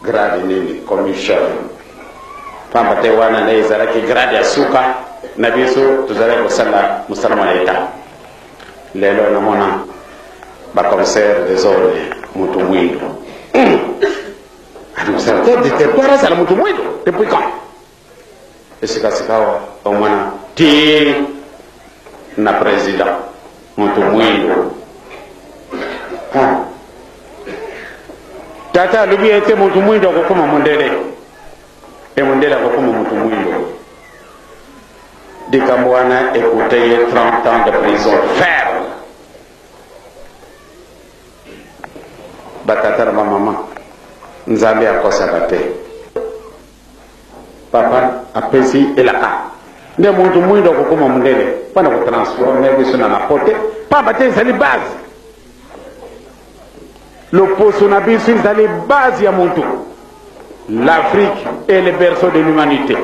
Grade nini? Commis chef. Pamba te wana nde ezalaki grade ya suka na biso, tozalaki kosala mosala mwa Leta. Lelo namona ba commissaire de zone moto mwindo. Administrateur du territoire azala moto mwindo depuis quand? Esika sikawa omona ti na president moto mwindo. Ah. Tata alobi ete moto mwindo akokoma mondele e mondele akokoma moto mwindo. Likambo wana ekute ye 30 ans de prison ferme. Batata na bamama, Nzambe akosaka te. Papa apesi elaka nde moto mwindo akokoma mondele mpo na kotransforme biso na napo te, pamba te ezali base. Loposo na biso ezali base ya moto. L'Afrique est le berceau de l'humanité.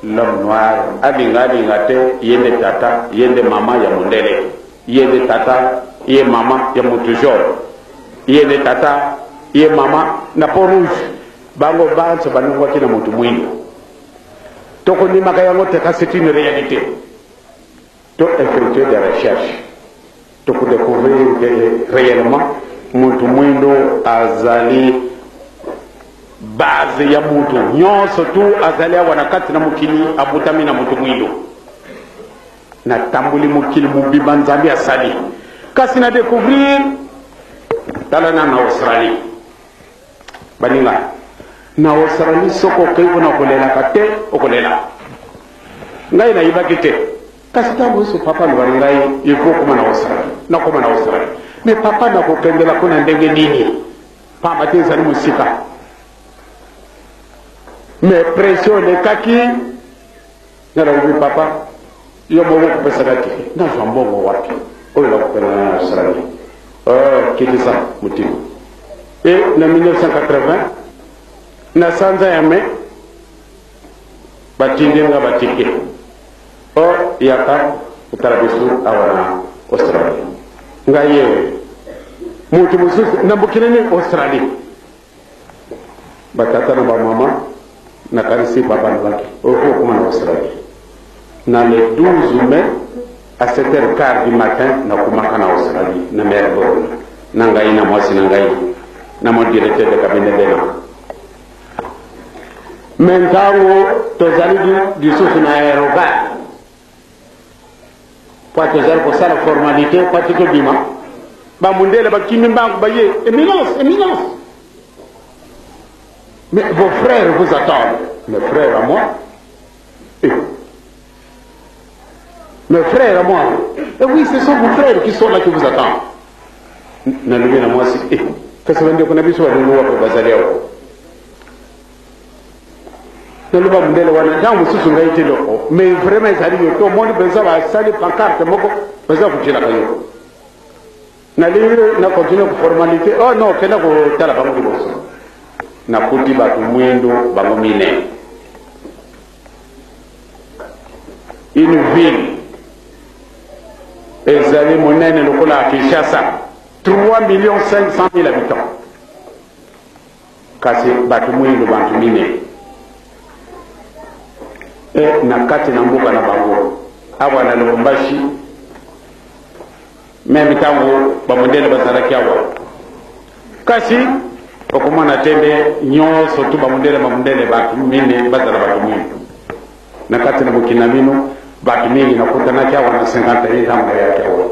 L'homme noir alinga alinga te, ye nde tata, ye nde mama ya mondele, ye nde tata, ye mama ya moto jaune, ye nde tata, ye mama na peau rouge. Bango banso balongwaki na moto mwindo. Tokondimaka yango te, kasi c'est une réalité. To effectuer des recherches, tokodécouvrir que réellement moto mwindo azali base ya moto nyonso tu azali awa na kati na mokili, abutami na moto mwindo. Natamboli mokili mobimba Nzambe asali, kasi na découvrir tala na na Australie. Baninga, na Australie soki okei kuna okolelaka te, okolela. Ngai nayebaki te, kasi ntango nyonso papa aloba na ngai il faut okoma na Australie, nakoma na Australie. Mais papa, nakokendela kuna ndenge nini? Pamba te ezali mosika. Mais pression elekaki, nalobi papa, yo moko okopesaka te, nazwa mbongo wapi oyo nakokenda na Australie? Oh, kitisa motima. E na 1980 na sanza ya mai batindi nga batike o yaka kotala biso awa na Australie. Ngai ye moto mosusu na mokili nini Australie. Batata na bamama, nakanisi papa alobaki oyo okoma na Australie na le 12 mai à 7h15 du matin. Nakomaka na Australie, na Melbourne, na ngai na mwasi na ngai na mon directeur de cabinet dena. Me ntango tozali lisusu na aérogare po tozali kosala formalité po ati tobima, bamundele bakimi mbangu, baye: "Éminence, éminence, mais vos frères vous attendent." Mes frères à moi? Eh. Mes frères à moi? Eh oui, ce sont vos frères qui sont là, qui vous attendent. Nalobi na mwasi: eh, kasi bandeko na biso balongo wapi bazali awa? Naloba mondele wana ntango mosusu ngai te loko, mais vraiment ezali yo. Tomoni mpenza basali pancarte moko, baza kotielaka yo. Nalingi na continue formalité. Oh non, kenda kotala bango liboso. Nakuti bato mwindo bango mine. Une ville ezali monene lokola Kinshasa, 3 millions 500 000 habitants, kasi bato mwindo bantu mine. E na kati na mboka na bango awa na Lubumbashi, même ntango bamondele bazalaki awa, kasi okomona te nde nyonso tu bamondele bamondele bato mine bazala bato mwindo na kati na mokili na bino. Bato mingi nakutanaki awa na 51 ntango nayaki awa,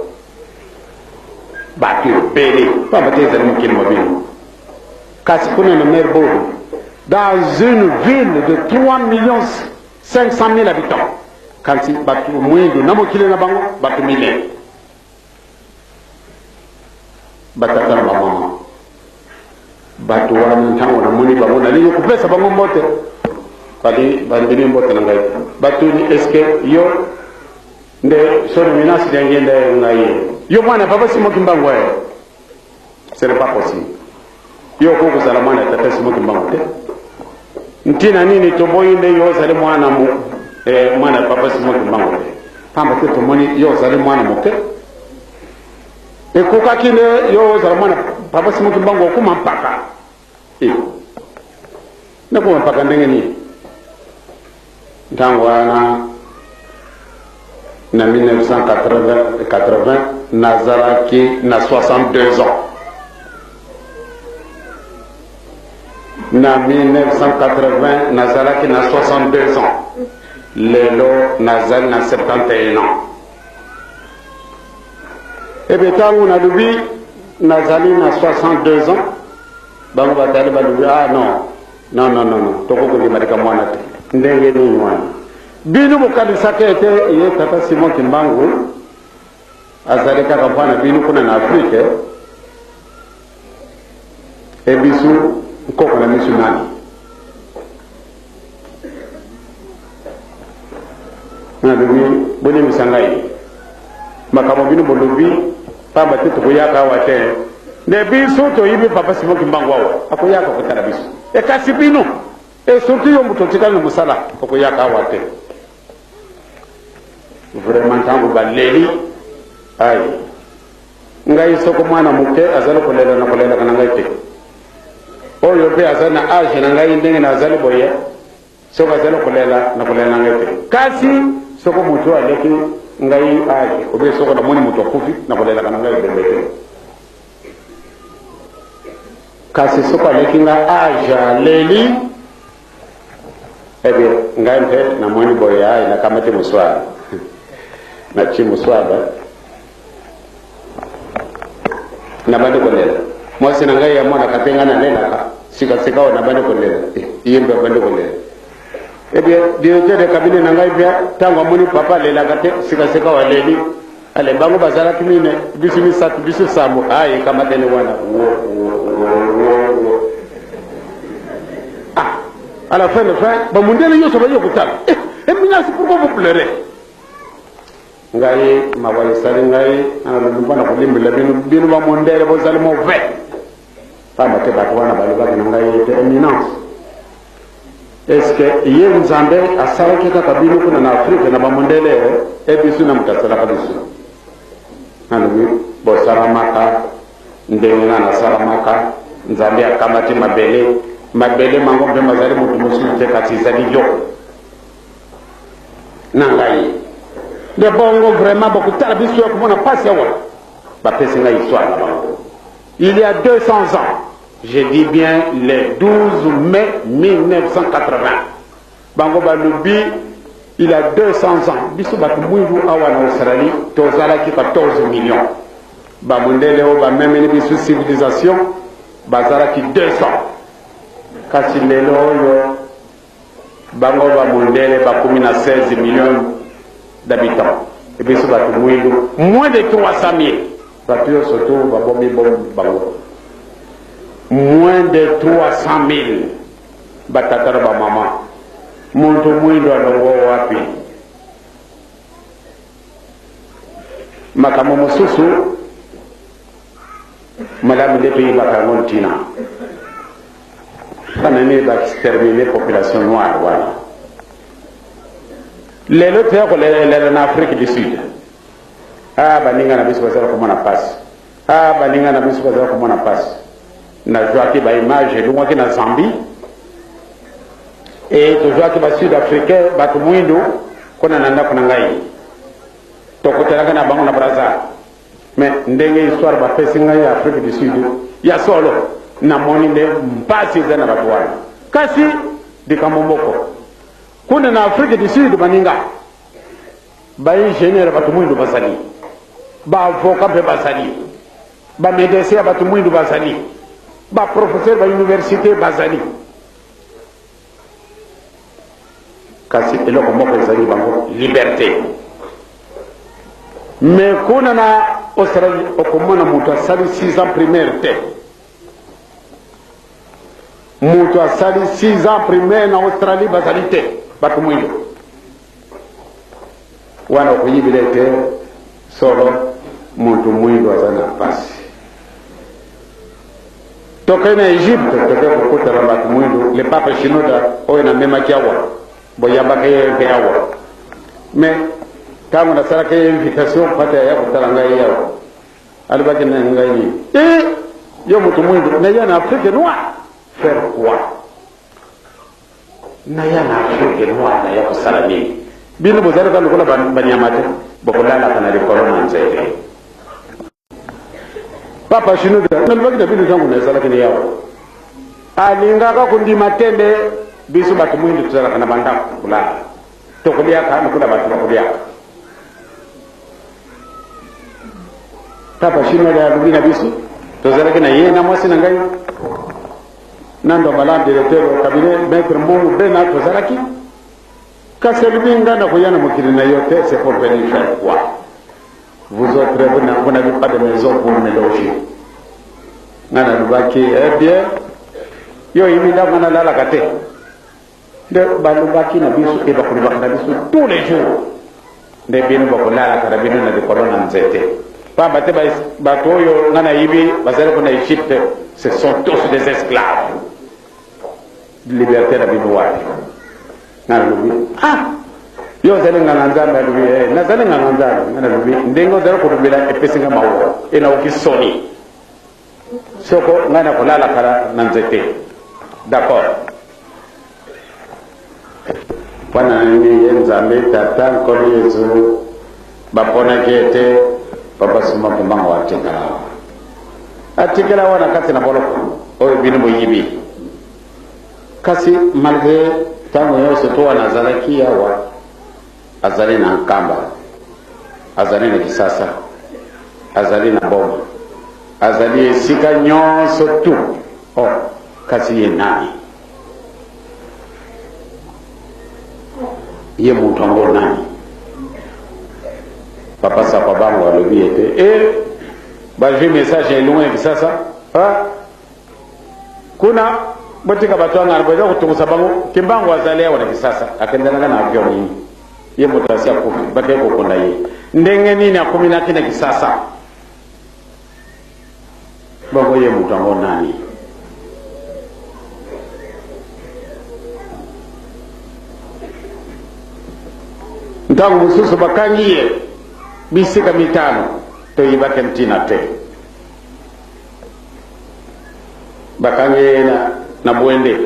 bato ebele, pamba te ezali mokili mwa bino. Kasi kuna na Melbourne, dans une ville de 3 millions 500 000 habitants, kasi bato mwindu na mokili na bango bato mine. Batata na bamama, bato wana ntango namoni bango, nalingi kopesa bango mbote, bandimi mbote na ngai. Batuni: "Eske yo nde son éminence Diangienda?" Ngai: "Yo mwana papa Simon Kimbangu?" Ye: "Ce n'est pas possible, yo okoki kozala mwana tata Simon Kimbangu te. Ntina nini toboyi nde yo ozali mwana mwana papa Simon Kimbangu te? Pamba te tomoni yo ozali mwana moke. Ekokaki nde yo ozala mwana papa Simon Kimbangu, okoma mpaka." Nakoma mpaka ndenge nini? Ntango wana na 1980 nazalaki na 62 ans. Na 1980 nazalaki na 62 ans, lelo nazali na 71 ans. Ebe ntango nalobi nazali na 62 ans, bango batali balobi ah non non non non non, tokoki kondima likambo wana te. Ndenge nini wana bino bokanisaka ete ye tata Simon Kimbangu azali kaka mpo na bino kuna na Afrike, e bisu nkoko na bisu nani? Nalobi bolimbisa ngai makambo bino bolobi pamba te, tokoyaka awa te nde biso toyibi papa Simon Kimbangu awa akoyaka kotala biso, e kasi bino e surtout yo moto otikali na mosala okoyaka awa te. Vraiment ntango baleli ai ngai, soko mwana moke azali kolela na kolelaka na ngai te, oyo mpe azali na age na ngai ndenge nazali boye, soki azali kolela na kolela na ngai te. Kasi soko moto aleki ngai age obe soko namoni moto akufi, na kolelaka na ngai ebembe te. Kasi soko aleki ngai age aleli, eh bien ngai mpe namoni boye, ai nakamati moswara, natie moswara, nabandi kolela. Mwasi na ngai amonaka te ngai nalelaka. Sikasika oyo nabandi kolela, ye mpe abandi kolela. Eh bien directeur de cabinet na ngai mpe ntango amoni papa alelaka te, sikasika oyo aleli. Ale bango bazalaki mine, biso misato, biso sambo, ai ekamatene wana wo wo wo wo. Ah, à la fin de fin bamundele nyonso baye kotala: eh, Eminence, pourquoi vous pleurez? Ngai mawa esali ngai, nalobi mpona kolimbela bino, bino bamondele bozali mauvais, pamba te bato wana balobaki na ngai ete Eminence, est-ce ye Nzambe asalaki kaka bino kuna na Afrike na bamondele, e biso na moto asalaka biso? Nalobi bosalamaka ndenge nga nasalamaka. Nzambe akamati mabele, mabele mango mpe mazali moto mosusu te kasi ezali yo na ngai. Nde bongo vraiment bokotala biso ya komona mpasi awa. Bapesi ngai histoire na bango il y a 200 ans, je dis bien le 12 mai 1980. Bango balobi il y a 200 ans biso bato mwindu awa na Australie tozalaki 14 millions. Bamondele oyo bamemeli biso civilisation bazalaki 200, kasi lelo oyo bango bamondele bakomi na 16 millions d'habitants, biso bato mwindu moins de 300 000. Bato nyonso to babomi bango, moins de 300 000 batata na bamama. Moto mwindo alongo wapi? Makambo mosusu malamu nde toyebaka yango ntina mpana nini baextermine population noire wana. Lelo toya kolelela na Afrique du Sud, ah baninga na biso bazala komona mpasi, ah baninga na biso bazala komona mpasi. Nazwaki baimage elongwaki na Zambie e tozwaki basud africain bato mwindu kuna na ndako na ngai, tokutanaka na bango na Braza. Mais ndenge histoire bapesi ngai ya Afrique du Sud ya solo, namoni nde mpasi eza na bato wana. Kasi likambo moko kuna na Afrique du Sud, baninga baingénieur bato mwindu bazali, baavocat mpe bazali, bamédecin ya bato mwindu bazali, baprofesseur bauniversité bazali. Kasi eloko moko ezali bango, liberté. Mais kuna na Australie okomona moto asali 6 ans primaire te. Moto asali 6 ans primaire na Australie bazali te, bato mwindo wana. Okoyibila ete solo moto mwindo aza na mpasi. Tokei na Egypte, tokei kokutana bato mwindo, le pape Shinoda oyo namemaki awa, boyambaka ye mpe awa. Mais ntango nasalaki ye invitation pate aya kotala ngai awa, alobaki na ngai nini? E yo moto mwindo naya na Afrique noire faire quoi? Naya na Afrique noire naya kosala nini? Bino bozali kaka lokola banyama te, bokolalaka na likolo na nzete. Papa Shinode nalobaki na bino ntango nazalaki na yawa, alingaka kondima te nde biso bato mwindu tozalaka na bandako kolala, tokoliaka lokola bato bakoliaka. Papa Shinode alobi na biso, tozalaki na ye na mwasi na ngai na Ndombala, directeur ya cabinet maître Mbongo Bena, tozalaki kasi alobi ngai nakoya na mokili na yo te, c'est pour venir faire quoi? Vous autres, vous n'avez pas de maison pour me loger. Nga nalobaki, eh bien, yo oyebi ndako nga nalalaka te. Nde balobaki na biso e bakolobaka na biso tous les jours. Nde bino bokolalaka na bino na likolo na nzete. Pamba te bato oyo nga nayebi bazali kuna Egypte, ce sont tous des esclaves. Liberté na bino wapi? Nga nalobi, ah, yo ozali nganga Nzambe. Alobi, eh, nazali nganga Nzambe. Nga nalobi, ndenge ozali kolobela epesi nga mawa, e naoki soni. Soko ngai nakolala kala na nzete. D'accord. Mpo na nini ye Nzambe Tata Nkolo Yezu baponaki ete Papa Simon Kimbangu atikala awa? Atikala awa na kati na boloko oyo bino boyibi. Kasi malgre ntango nyonso to wana azalaki awa, azali na Nkamba, azali na Kisasa, azali na Boma, azali esika nyonso tu. Oh, kasi ye nani? Ye moto yango nani? Papa Sakwa Bango alobi ete e bazwi message ya elongo ya Kisasa, ah, kuna botika bato yangana boza kotungisa bango. Kimbangu azali awa na Kisasa, akendelaka na avion nini? Ye moto asi akufi, bakei kokunda ye ndenge nini? Akominaki na Kisasa bongo, ye moto yango nani? Ntango mosusu bakangi ye bisika mitano, toyibaki ntina te. Bakangi ye na Bwende,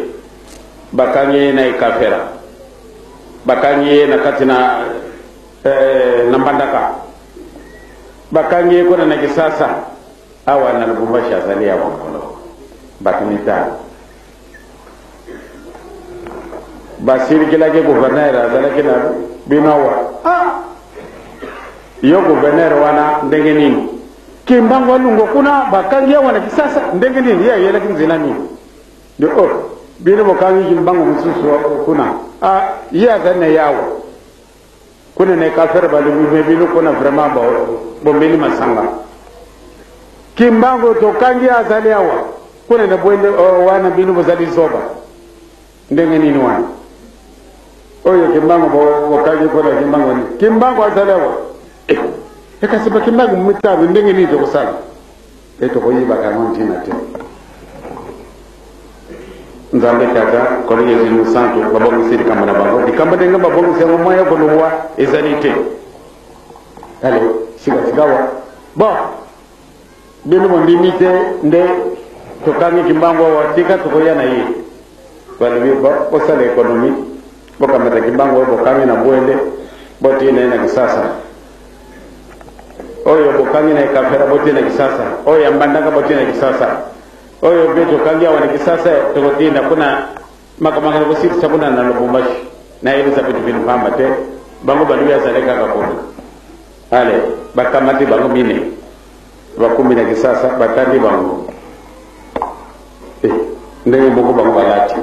bakangi ye na Ekafera, bakangi ye na kati na Mbandaka, bakangi ye kuna na Kisasa, awa na Lubumbashi azali awa mokolo bato mitano basilikilaki gouverneur azalaki na bino awa. Ah! Yo gouverneur wana ndenge nini? Kimbangu alungo kuna bakangi awa na Kisasa ndenge nini? Ye ayelaki nzela nini? Nde oh, bino bokangi Kimbangu mosusu kuna. Ah, ye azali na yawa kuna na Ekafere, balobi me bino kuna vraiment bomeli masanga. Kimbangu tokangi azali awa kuna na Bwende, oh, wana bino bozali zoba ndenge nini wana? Oyo Kimbangu bokangi kuna, Kimbangu nini? Kimbangu azali awa. Eh, ekasi bakimbangu mitano ndenge nini tokosala? E tokoyibaka yango ntina te. Nzambe Tata Nkolo Yezu Mosantu babongisi likambo na bango, likambo ndenge babongisi yango moya kolongwa ezali te. Ale sikasikawa bon, bino bondimi te nde tokangi Kimbangu awa, tika tokoya na ye. Balobi bosala ekonomi, bokamata Kimbangu oyo bokangi na Bwende, botina ye na Kisasa, oyo bokangi na Ekafera botina na Kisasa, oyo ya Mbandaka botina na Kisasa, oyo mpe tokangi awa na Kisasa tokotinda kuna. Makambo akende kosilisa kuna na Lubumbashi nayebisa bitu bino pamba te. Bango balobi azali kaka kuna. Ale bakamati bango mine, bakumbi na Kisasa, batandi bango eh, ndenge moko bango balati.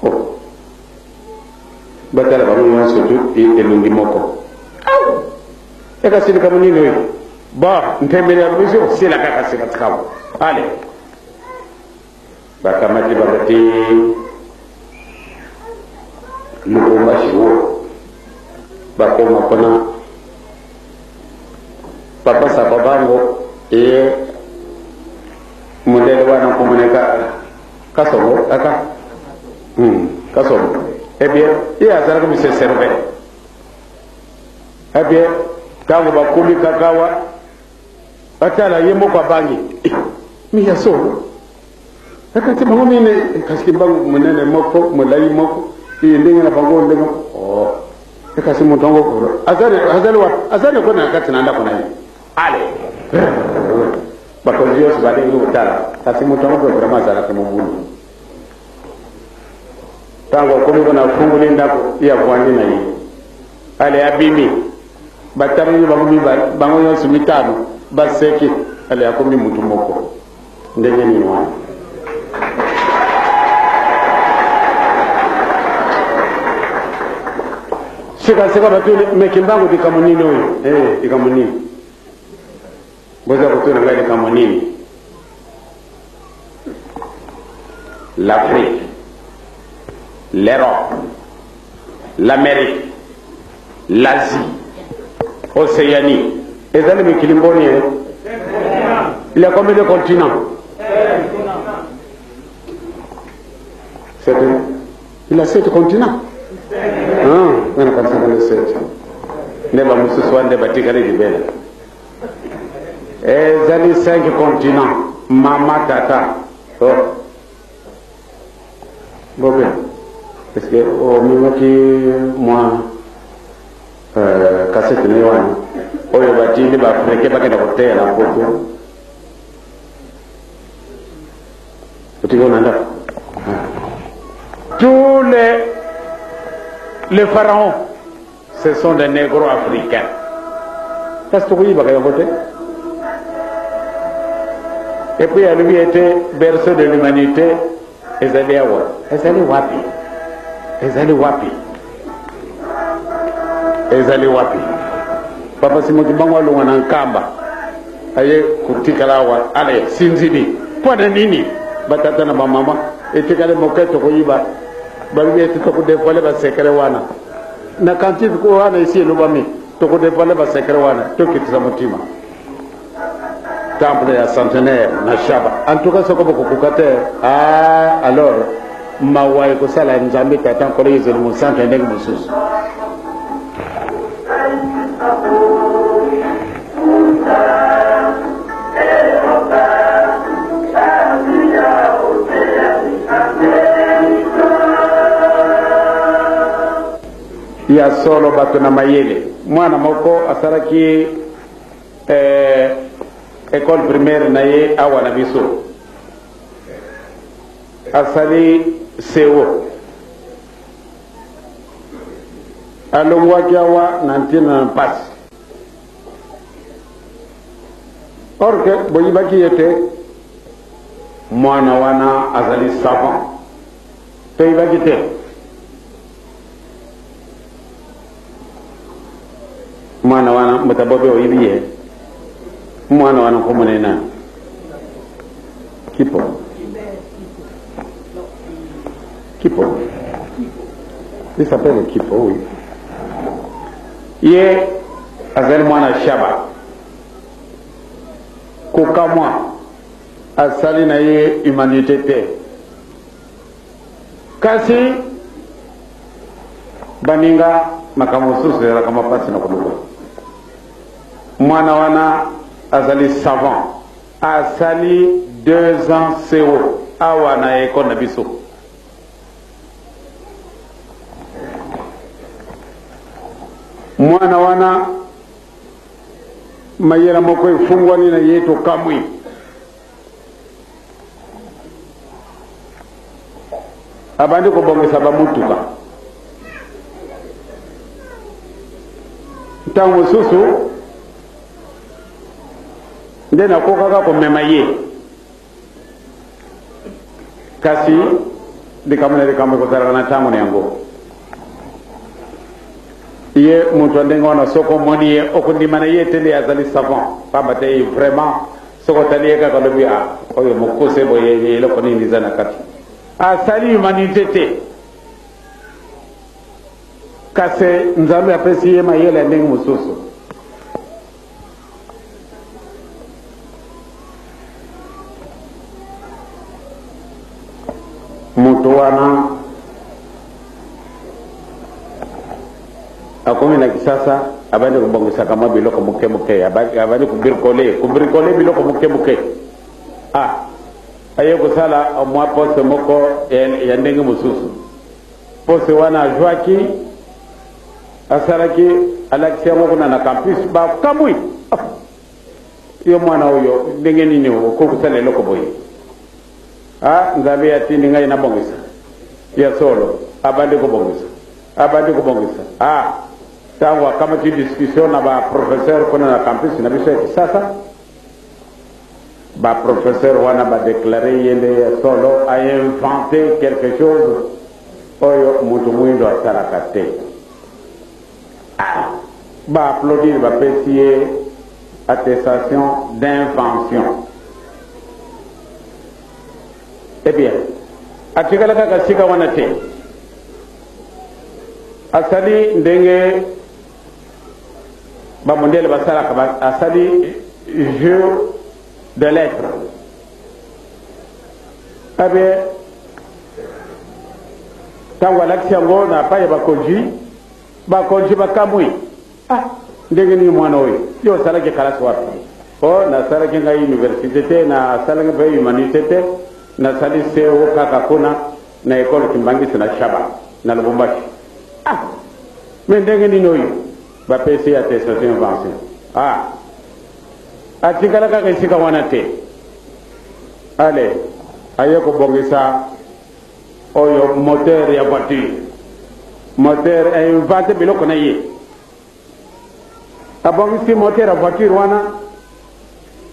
Oh. Batala bango nyonso tu elongi moko. Ekasi likambo nini oyo? Bon, ntembele ya biso sila kaka sikatsikawa. Ale bakamati bango te Lubumbashi wo bakoma kuna. Papa Sapa bango ye mondele wana komoneka Kasongo aka Kasongo. Eh bien, ye azalaki monsieur Servais. Eh bien, ntango bakomi kakawa batala ye moko abangi mi ya solo akati bango mine, kasi Kimbangu monene moko molai moko. Iye ndenge na bango ndenge oh. Kasi moto yango azali azali wapi? Azali kuna na kati na ndako na ye. Ale bakonzi nyonso balingi kotala, kasi moto yango mpe vraiment azalaka mobulu. Ntango akomi kuna afungoli ndako ye avwandi na ye, ale abimi, bataleli bango mibale, bango nyonso mitano baseki, ale akomi motu moko. Ndenge nini wana? Sikasika batuni me Kimbangu likambo nini oyo? Eh, likambo nini? Boza kotuna ngai likambo nini? L'Afrique, l'Europe, l'Amérique, l'Asie, Océanie. Ezali mikili mboni eh? Il y a combien de continents? Sept. Il y a sept continents. Ah, nga nakanisaka nde sept. Nde bamosusu wana nde batikali libela. Ezali cinq continents. Mama, tata. Oh. Bobe, est-ce que omemaki mwa euh, kasete na ye wana oyo batindi baafrike bakenda koteya na poto otiki na ndako? Tous les pharaons, ce sont des négros africains. Kasi tokoyibaka yango te. Et puis alobi ete berceau de l'humanité ezali awa. Ezali wapi? Ezali wapi? Ezali wapi? Papa Simon Kimbangu alongwa na Nkamba aye kotikala awa, ale sinzili mpo na nini? Batata na bamama etikali moke tokoyiba, balobi ete tokodevoile basekre wana na kantine wana esi elobami, tokodevoile basekre wana, tokitisa motima. Temple ya centenaire na Shaba, en tout cas soko bokokoka te, ah, alors mawa ekosala Nzambe Tata Nkolo Yezu Mosantu ya ndenge mosusu. Ya solo, bato na mayele. Mwana moko asalaki eh, école primaire na ye awa na biso, asali CO, alongwaki awa na ntina na mpasi, or ke boyibaki ye te. Mwana wana azali savant, toyibaki te. Mwana wana moto abobe, oyibi ye. Mwana wana nkombo na ye nani? Kipo, Kipo, il s'appelle Kipo, oui. Ye azali mwana Shaba. Kokamwa, asali na ye humanité te, kasi baninga makambo mosusu ezalaka mapasi na koluka. Mwana wana azali savant, asali 2 ans CO awa na ekole na biso. Mwana wana mayela moko efungwani na ye, tokamwi. Abandi kobongisa bamutuka. Ntango mosusu nde nakokaka komema ye, kasi likambo na likambo ekozalaka na ntango na yango. Ye moto ya ndenge wana, soki omoni ye, okondima na ye ete nde azali savant, pamba te ye vraiment soki otali ye kaka, olobi: a oyo mokuse boye, eloko nini eza na kati? Asali humanité te, kasi Nzambe apesi ye mayele ya ndenge mosusu. Moto wana akomi na Kisasa, abandi kobongisaka mwa biloko moke moke, abandi kobricole kobricole biloko moke moke. Ah, aye kosala mwa poste moko ya ndenge mosusu. Poste wana azwaki, asalaki, alakisi yango kuna na campus, bakamwi. Oh, yo mwana oyo ndenge nini okoki kosala eloko boye? Ah, Nzambe atindi ngai nabongisa. Ya solo, abandi kobongisa, abandi kobongisa. Ah, ntango akamati discussion na ba professeur kuna na campus na biso ya Kisasa, ba professeur wana ba declare ye nde ya solo a invente quelque chose oyo moto mwindo asalaka te. Ah, ba applaudir, bapesi ye attestation d'invention. Eh bien, atikala kaka sika wana te, asali ndenge bamondele basalaka, asali jeu de lettres. Eh bien, ntango alakisi yango na pai ya bakonzi, bakonzi bakamwi. Ah, ndenge nini mwana oyo, yo osalaki kalasi wapi? O oh, nasalaki ngai université te, nasalaki mpe humanité te, nasali CO kaka kuna na ekole Kimbangisi na Shaba na Lubumbashi. Ah, me ndenge nini oyo bapesi attestation invention? Ah, atikala kaka esika wana te. Ale aye kobongisa oyo moteur ya voiture, moteur ainvente biloko na ye, abongisi moteur ya voiture wana,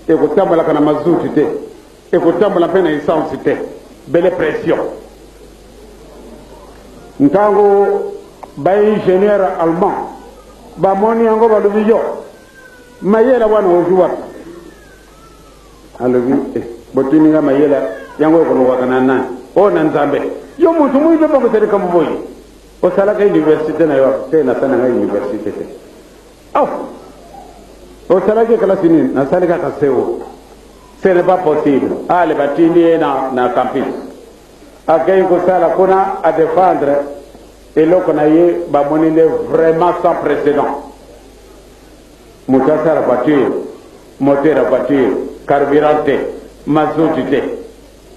ekotambolaka na mazutu te, ekotambola mpe na essence te, bele pression. Ntango baingénieur allemand bamoni yango, balobi: yo mayela wana ozwi wapi? Alobi: eh, botuni nga mayela yango ekolongwaka na nani? Oyo na Nzambe. Yo moto moi mpe bongisa likambo boye, osalaka université na yo te? Nasala ngai université te. Oh, osalaki kelasi nini? Nasali kaka seo. Ce n'est pas possible. Ale batindi ye na campus, akei kosala kuna, adéfendre eloko na ye, bamoni nde vraiment sans précédent, moto asala voiture, moteur ya voiture, carburant te, mazuti te.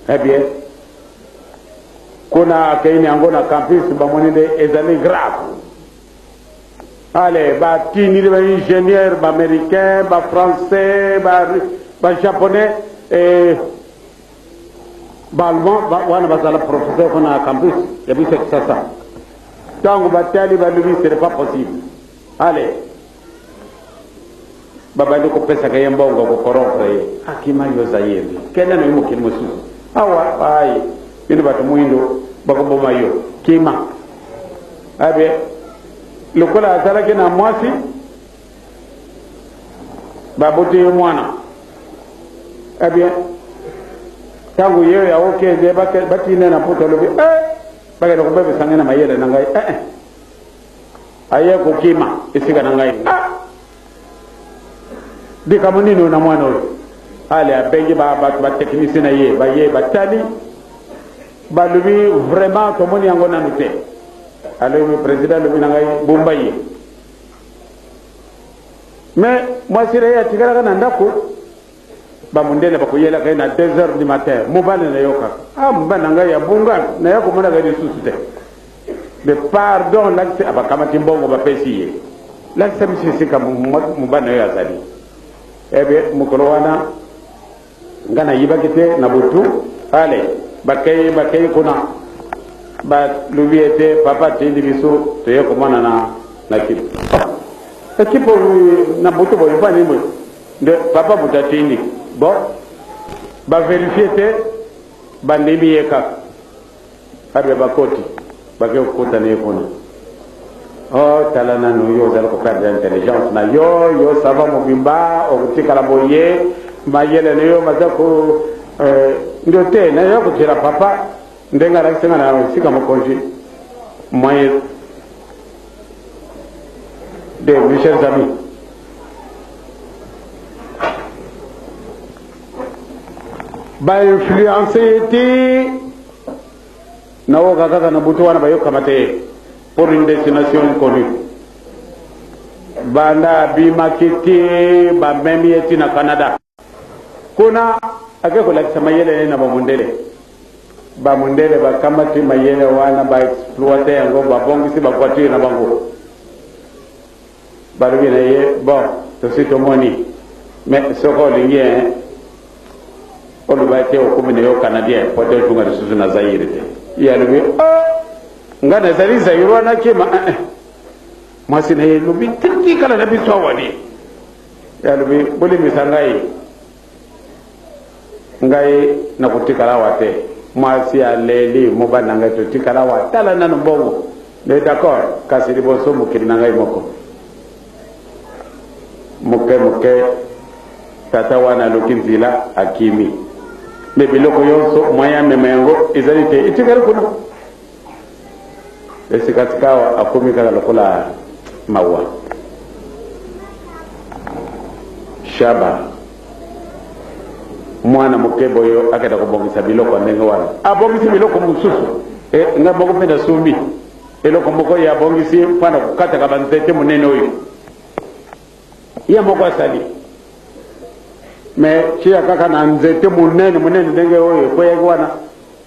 Eh bien, kuna akei na yango na campus, bamoni nde ezali grave. Ale batindili baingénieur baaméricain, bafrançais, bajaponais, ba baallemand wana bazala professeur kuna na campus ya biso ya Kisasa. Ntango batali, balobi: ce n'est pas possible. Ale babandi kopesaka ye mbongo, kocorrompre ye, akima. Yo Zaire, kende na yo mokili mosusu, awa ai bino bato mwindo bakoboma yo, kima. Abe lokola azalaki na mwasi, baboti ye mwana. Eh bien, ntango ye oyo aokende, batinda na Poto, alobi: eh, bakende kobebisa ngai na mayele na ngai. Eh, eh. Aye kokima esika na ngai. Ah! Likambo nini oyo na mwana oyo? Ale abengi bato batechnicien na ye, baye, batali, balobi: vraiment tomoni yango nanu te. Alobi: président alobi na ngai bumba ye. Mais mwasi na ye atikalaka na ndako, bamondele bakoyelaka ye na 2 heures du matin: mobali na yo kaka. Ah, mobali na ngai ya bunga, naya komonaka lisusu te. Mais pardon, lakisa. Bakamati mbongo, bapesi ye: lakisa biso esika mobali na yo azali. Ebe mokolo wana nga nayibaki te na butu. Ale bakei, bakei kuna, balobi ete papa atindi biso toye komona na kipo ekipo na butu boye. Mpo nini boye nde papa moto atindi? Bon, bavérifier te, bandimi ye kaka. Abe bakoti, bake kokutana ye kuna: o tala nanu, yo ozali koperdre intelligence na yo, yo sava mobimba, okotikala boye, mayele na yo maza ko ndio te. Nayo kotela papa ndenge alakisi nga na esika mokonzi moyen de. Mes chers amis, bainfluence ye te. Nawoka kaka na butu wana bayokama te pour une destination inconnue. Banda abimaki ti bamemi ye ti na Canada, kuna ake kolakisa mayele ye na bamondele. Ba mundele bakamati mayele wana ba exploiter yango babongisi ba voiture na bango. Balobi na ye bon tosi tomoni mais soki olingi hein oloba ete okomi na yo canadien po te ozonga lisusu na Zaire te. Ye alobi oh nga nazali Zairois nakima eh, eh. Mwasi na ye elobi tikala na biso awa ni. Ye alobi bolimbisa ngai Ngai nakotikala awa te. Mwasi aleli, mobali na ngai totikala awa, tala nanu mbongo. Mais d'accord, kasi liboso mokili na ngai moko. Moke moke, tata wana aluki nzila, akimi. Mais biloko yonso, moyen amema yango ezali te, etikali kuna. Esika sikawa akomi kaka lokola mawa. Shaba mwana moke boyo akenda kobongisa biloko ya ndenge wana, abongisi biloko mosusu e, ngai moko mpe nasumbi eloko moko ye abongisi mpo na kokataka banzete monene oyo ye moko asali me tia kaka na nzete monene monene ndenge oyo ekweyaki wana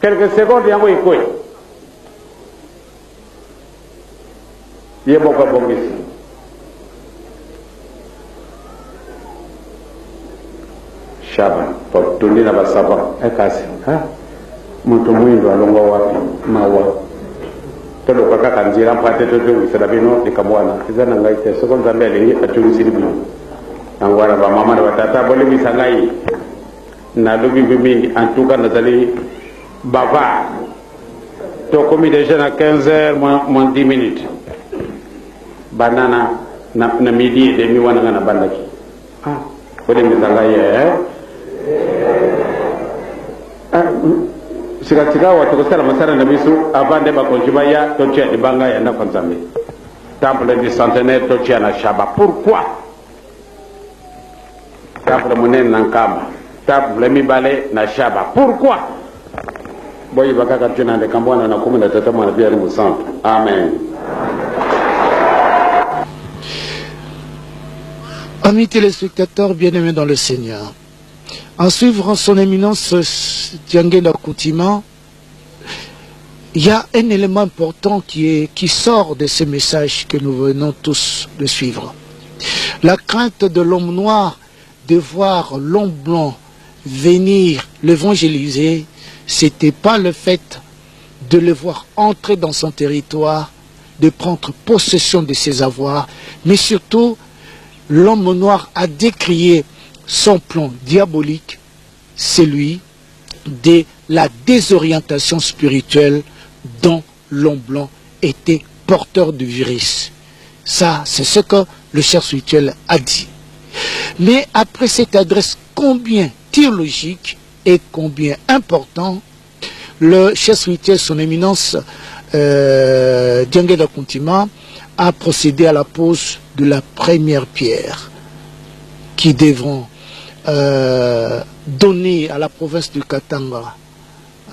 Quelques secondes yango ekwe. Ye moko abongisi. Shaba, totundi na basavant. Ekasi, eh, ha? Moto mwindo alongwa wapi? Mawa. Toluka kaka nzela mpo ate tozongisela bino likambo wana. Eza na ngai te. Soko Nzambe alingi atungisili bino. Yango wana bamama na batata bolimbisa ngai. Nalobi mpe mingi en tout cas nazali bavard. Tokomi deja na 15 heures moins, moins 10 minutes. Banda na, na, na midi et demi wana nga nabandaki. Ah, bolembisa ngai eh. Ah, sika sika awa tokosala mosala na biso avant nde bakonzi baya totia libanga ya ndako ya Nzambe. Temple du centenaire totia na Shaba. Pourquoi? Table monene na Nkamba, table mibale na Shaba. Pourquoi? Boyeba kaka ntina ya likambo wana na kombo na Tata, Mwana mpe Elimo Santu. Amen. Amis téléspectateurs bien-aimés dans le Seigneur, en suivant son éminence Diangenda Kuntima, il y a un élément important qui, est, qui sort de ce message que nous venons tous de suivre. La crainte de l'homme noir de voir l'homme blanc venir l'évangéliser, c'était pas le fait de le voir entrer dans son territoire, de prendre possession de ses avoirs, mais surtout, l'homme noir a décrié son plan diabolique, celui de la désorientation spirituelle dont l'homme blanc était porteur du virus. Ça, c'est ce que le cher spirituel a dit. Mais après cette adresse combien théologique et combien important, le chef spirituel, son éminence, euh, Diangenda Kuntima, a procédé à la pose de la première pierre qui devront euh, donner à la province du Katanga,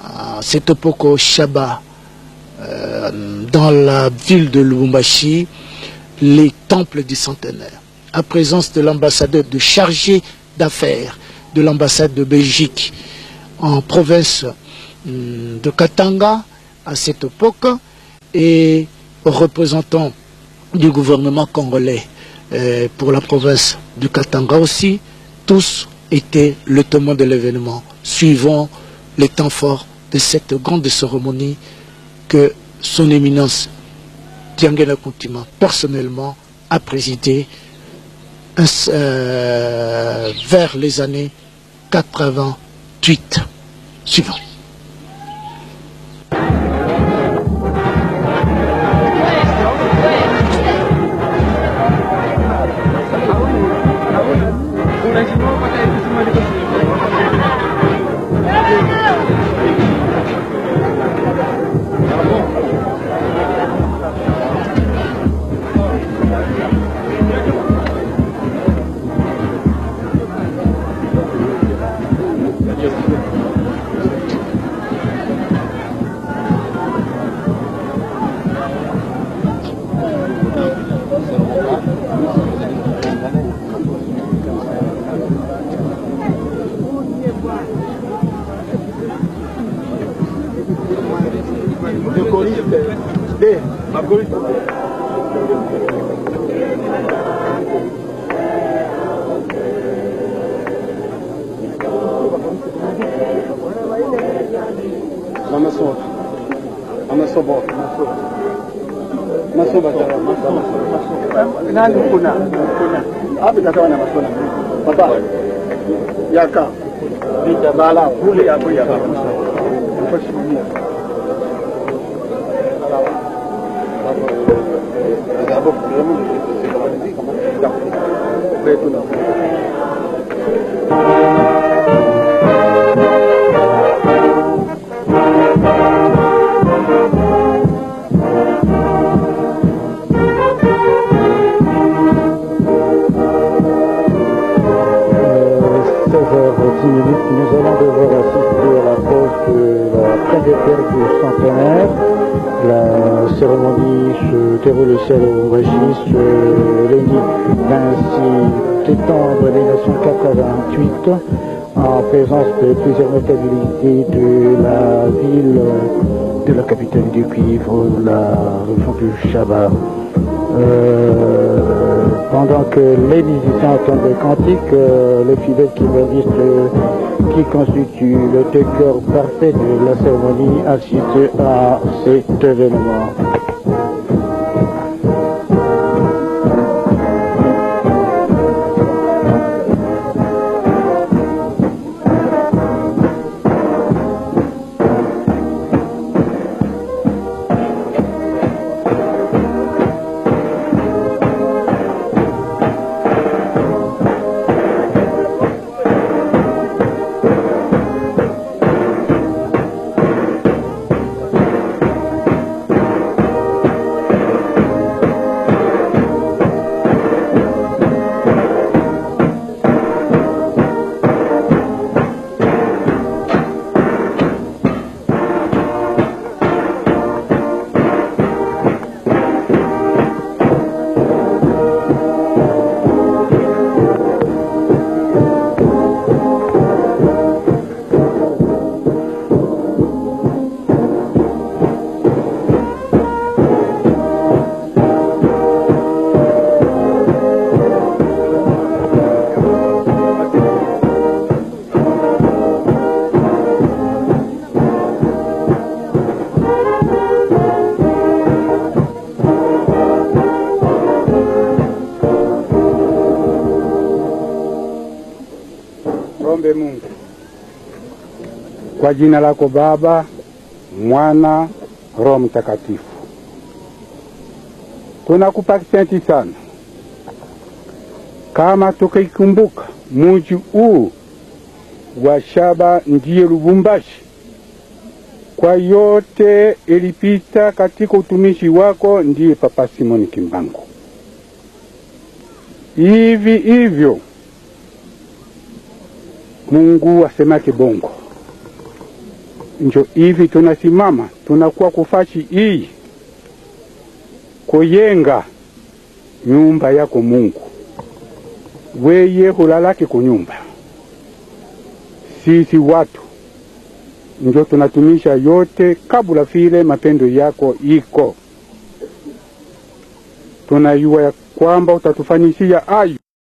à cette époque au Shaba, euh, dans la ville de Lubumbashi, les temples du centenaire. À présence de l'ambassadeur de chargé d'affaires de l'ambassade de Belgique en province de Katanga à cette époque et représentant du gouvernement congolais euh, pour la province du Katanga aussi, tous étaient le témoin de l'événement, suivant les temps forts de cette grande cérémonie que son éminence Diangela Kuntima personnellement a présidé euh, vers les années 88. Suivant. 16h10 minutes, nous allons devoir assister à la pose de la première pierre du centenaire. La cérémonie se déroule ici à Lubumbashi ce lundi 26 décembre 1988 en présence de plusieurs notabilités de la ville de la capitale du cuivre, la région du Shaba. Pendant que les musiciens entendent des cantiques, les fidèles kimbanguistes qui constituent le décor parfait de la cérémonie assistent à cet événement. Tuombe Mungu. Kwa jina lako Baba, Mwana, Roho Mtakatifu, tunakupa asante sana kama tukikumbuka muji huu wa Shaba ndiye Lubumbashi, kwa yote ilipita katika utumishi wako ndiye Papa Simon Kimbangu. Hivi hivyo Mungu asemake bongo, njo hivi tunasimama tunakuwa kufashi hii kuyenga nyumba yako Mungu, weye hulalaki kunyumba. Sisi watu njo tunatumisha yote kabula vile mapendo yako iko, tunayua ya kwamba utatufanyishia ayo.